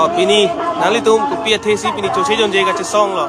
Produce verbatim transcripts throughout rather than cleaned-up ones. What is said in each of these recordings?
Pini nanglitum kopi athe si pini chose jonje kachesong lo?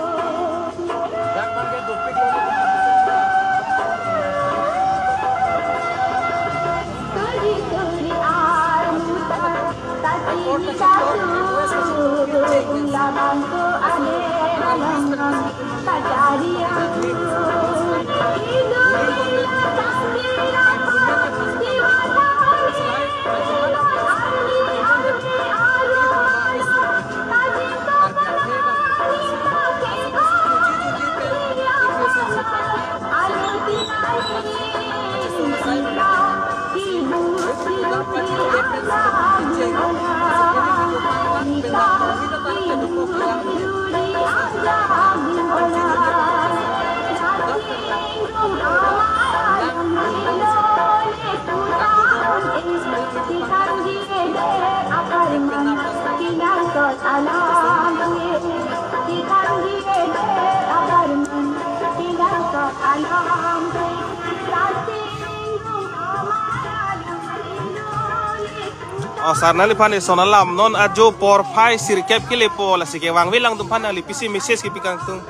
O sar, nangliphan eson alam non ajo porphai sirkep kelepo, lasi kevangve alangtum aphan nangli pisi message kipi kangtung?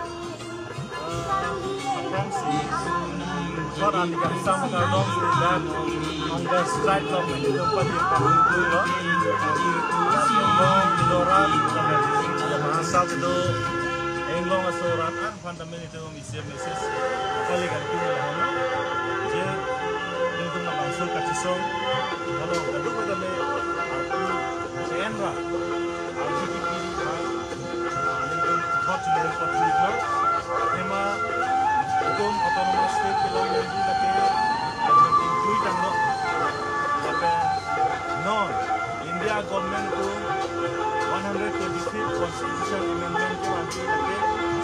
Thot an kangsam kardom si dak hunger strike along nelitum pati pangdui lo. Lapen Indoran, lapen Mahasal kedo, Englong aso rat an aphan tame nelitum isi message kali kan tum lo. Je nelitum labangso kachesong, halo, kadokave tame arpu se enra, arpu kipi ra, nelitum thot chule kontributor. Ema itum autonomous state kelong nangji lake, nelitum tui tanglo. Lapen non India government atum one hundred twenty-fifth constitution amendment kevanji lake,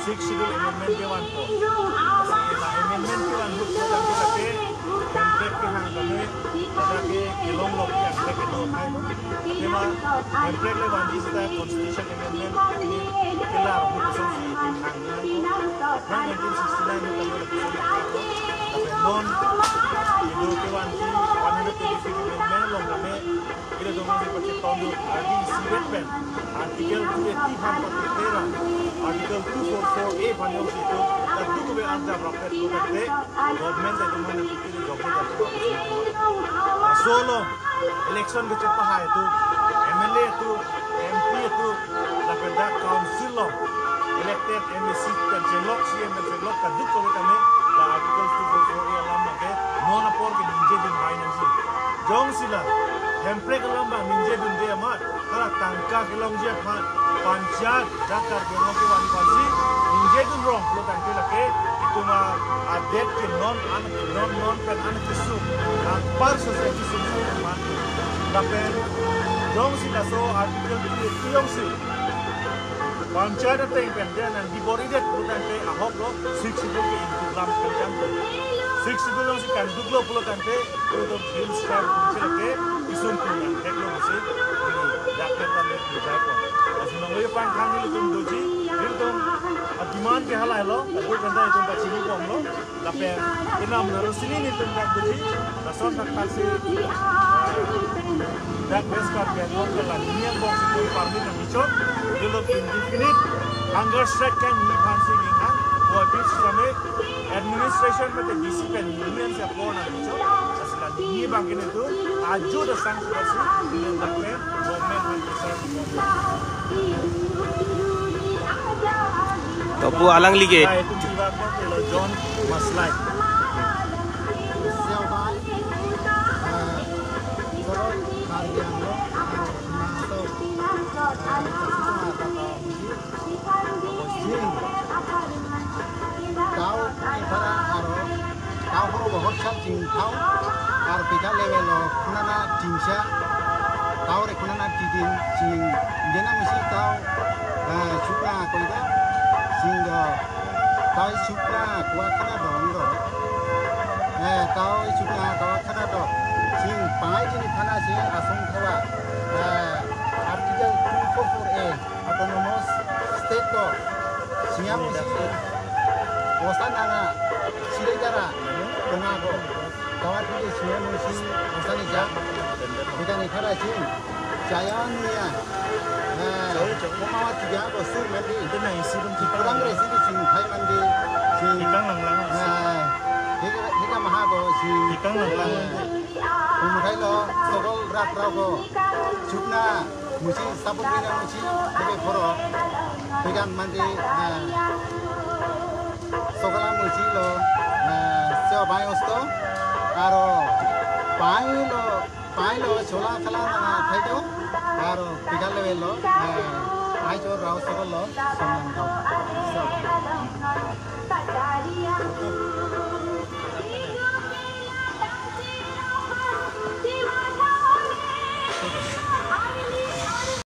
sixth schedule amendment kevanpo. Lasi la amendment kevan ahut lake, Hemprek kehang tame, lake kelong lok yang lake do hai. Tema Hemprek le vanji seta constitution amendment ni kelar ahut asonsi hang nang. Nineteen sixty-nine ni tame lake asonsi hang nang. Lapen non itum kevanji one hundred twenty-fifth amendment along tame, ilitum nangpachethon dun, ardi isivet pen Article two eighty aphan pati tera, Article two forty-four A aphan jongsi itum kadokave arjap rapet lo tangte, government ta itum aphan nangpipiri jokje jokje. Laso along election kachepahai atum, M L A atum, M P atum, lapen dak council along elected M A C pen chenglok, C E M pen chenglok, kadokave tame la Article two forty-four A alam abang ke non apor ke ningje dun bai nangji. Jongsi la Hemprek alam abang ningje dunde amat, hala tangka kelongji aphan, panchayat dak Karbi Anglong kevan aphansi ningje dun rong pulo tangte lake itum adet ke non an, non non pen an kesung, anpar sose kesung sung man. Lapen jongsi laso Article two eighty jongsi panchayat ateng pen dia nangdi bor-idet pulo tangte ahok lo, sixth schedule ke ingduk lam pen jangpo. Sixth schedule jongsi kangduk lo pulo tangte, itum Hill Tribes atumsi lake isung tum nangthek lo pusi, ini dak pen tame pujaipo. Lasi nongle pangthang nelitum doji, nelitum a-demand ke halahelo, lapu kanta itum pachini bomlo. Lapen inam naro sini nelitum dak doji, lason thakthaksi, eh, dak West Karbi Anglong ke la nelitum bongsi permit nangchot, nelitum indefinite hunger strike kan neli aphansi ning nang, buat sampai administration mate D C pen nelitum si apor nangchot, lasi la neli abang ke nelitum ajo dasang sudah si, nelitum dak pen government nangchot. To pu alangli ke. Hai, itum jiwa ko kelo John Maslai. Tau ipara aro, tau horo bohor sat jing tau, ar pika level lo khunana jingsa, tau re khunana jidin jing, jena misi tau, eh, sukna koida, jing do, tau sukna kuwa khana dong do, eh, tau sukna kuwa khana do, jing pangai jini khana jing asong khawa, eh, Article two four four A, Autonomous State lo, singya musi, osa nanga, sire jara, tonga ko, kawat ke singya musi, osa ni ja, bidani khara sing, Jayon niya. Eh, Choi, choi. Komawa tiga ko sur mandi. Itu na isi dum Kurang resi di sing thai mandi. Sing. Ikang lang lang. Eh, hika, hika maha ko sing. Ikang lang lang. Eh, kumthai lo, sokol rat rau ko. Chukna, musi sabun rina musi, hebe phoro. Pegan mandi, eh, sokol musi lo, eh, seo bai osto. Aro, pai lo, Pai lo chola kala nang thai do, aro pigal level lo, eh, ai cho rau sokol lo, song nang do. So.